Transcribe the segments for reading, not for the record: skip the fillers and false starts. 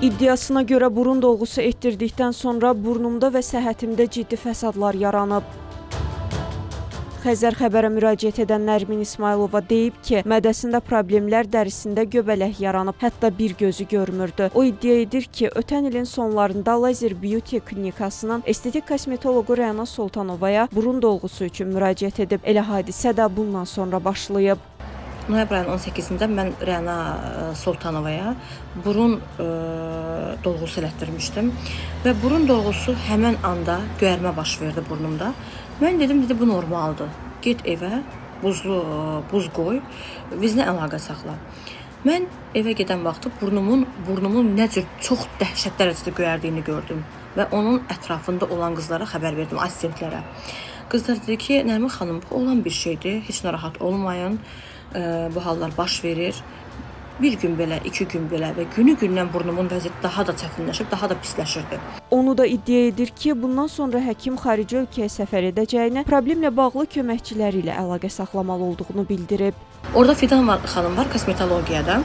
İddiasına görə burun dolğusu etdirdikdən sonra burnumda və səhhətimdə ciddi fəsadlar yaranıb. Xəzər xəbərə müraciət edən Nərmin İsmayılova deyib ki, mədəsində problemlər, dərisində göbələk yaranıb, hətta bir gözü görmürdü. O iddia edir ki, ötən ilin sonlarında Lazer Beauty klinikasının estetik kosmetoloqu Rəna Sultanovaya burun dolğusu üçün müraciət edib. Elə hadisə də bundan sonra başlayıb. Noyabr ayının 18-də mən Rəna Sultanovaya burun dolğusu elətdirmişdim və burun dolğusu həmən anda göyərmə baş verdi burnumda. Mən dedim, dedi bu normaldır. Get evə, buzlu buz qoy, bizinlə əlaqə saxla. Mən evə gedən vaxtı burnumun nə cür çox dəhşət dərəcədə göyərdiyini gördüm və onun ətrafında olan qızlara xəbər verdim, assistentlərə. Qızlar dedi ki, Nərmin xanım, bu olan bir şeydir, heç narahat olmayın, bu hallar baş verir. Bir gün belə, iki gün belə və günü-gündən burnumun vəziyyəti daha da çətinləşib, daha da pisləşirdi. Onu da iddia edir ki, bundan sonra həkim xarici ölkəyə səfər edəcəyini, problemlə bağlı köməkçiləri ilə əlaqə saxlamalı olduğunu bildirib. Orada Fidan xanım var kosmetologiyada.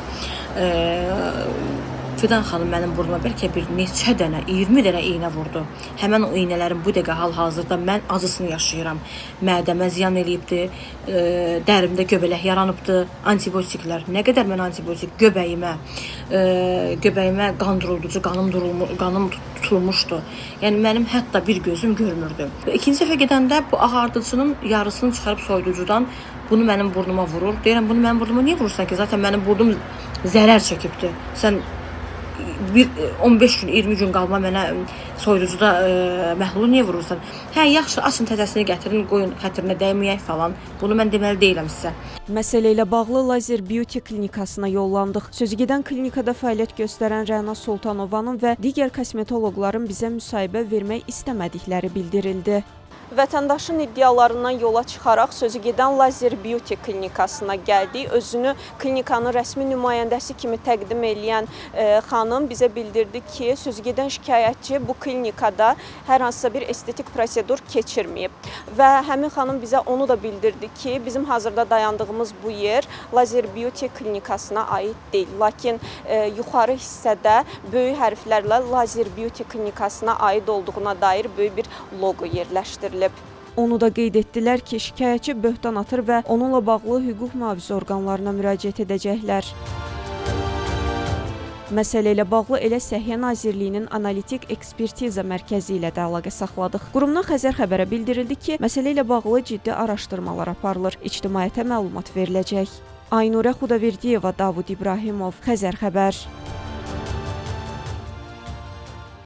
Fidan xanım mənim burnuma bəlkə bir neçə dənə, 20 dənə iynə vurdu. Həmən o iynələrin bu dəqiqə hal-hazırda mən acısını yaşayıram. Mədəmə ziyan eləyibdi, dərimdə göbələk yaranıbdı, antibiotiklər. Nə qədər mən antibiotik göbəyimə, göbəyimə qan durulducu, qanım tutulmuşdu. Yəni mənim hətta bir gözüm görmürdü. Və ikinci dəfə gedəndə bu ağardıcının yarısını çıxarıb soyuducudan bunu mənim burnuma vurur. Deyirəm, bunu mənim burnuma niyə vurursan ki? Zaten mənim burnum zərər çəkibdi. Sən bir 15 gün, 20 gün qalma mənə soyuducuda məhlulu niyə vurursan? Hə, yaxşı, açın təzəsini gətirin, qoyun, xətrinə dəyməyək falan. Bunu mən deməli deyiləm sizə. Məsələ ilə bağlı Lazer Beauty klinikasına yollandıq. Sözügedən klinikada fəaliyyət göstərən Rəna Sultanovanın və digər kosmetoloqların bizə müsahibə vermək istəmədikləri bildirildi. Vətəndaşın iddialarından yola çıxaraq sözügedən Lazer Beauty klinikasına gəldik. Özünü klinikanın rəsmi nümayəndəsi kimi təqdim eləyən xanım bizə bildirdi ki, sözügedən şikayətçi bu klinikada hər hansısa bir estetik prosedur keçirməyib. Və həmin xanım bizə onu da bildirdi ki, bizim hazırda dayandığımız bu yer Lazer Beauty klinikasına aid deyil. Lakin yuxarı hissədə böyük hərflərlə Lazer Beauty klinikasına aid olduğuna dair böyük bir loqo yerləşdirilib. Onu da qeyd etdilər ki, şikayətçi böhtan atır və onunla bağlı hüquq mühafizə orqanlarına müraciət edəcəklər. Məsələ ilə bağlı elə Səhiyyə Nazirliyinin Analitik Ekspertiza Mərkəzi ilə də əlaqə saxladıq. Qurumdan Xəzər xəbərə bildirildi ki, məsələ ilə bağlı ciddi araşdırmalar aparılır, ictimaiyyətə məlumat veriləcək. Aynurə Xudaverdiyeva, Davud İbrahimov, Xəzər xəbər.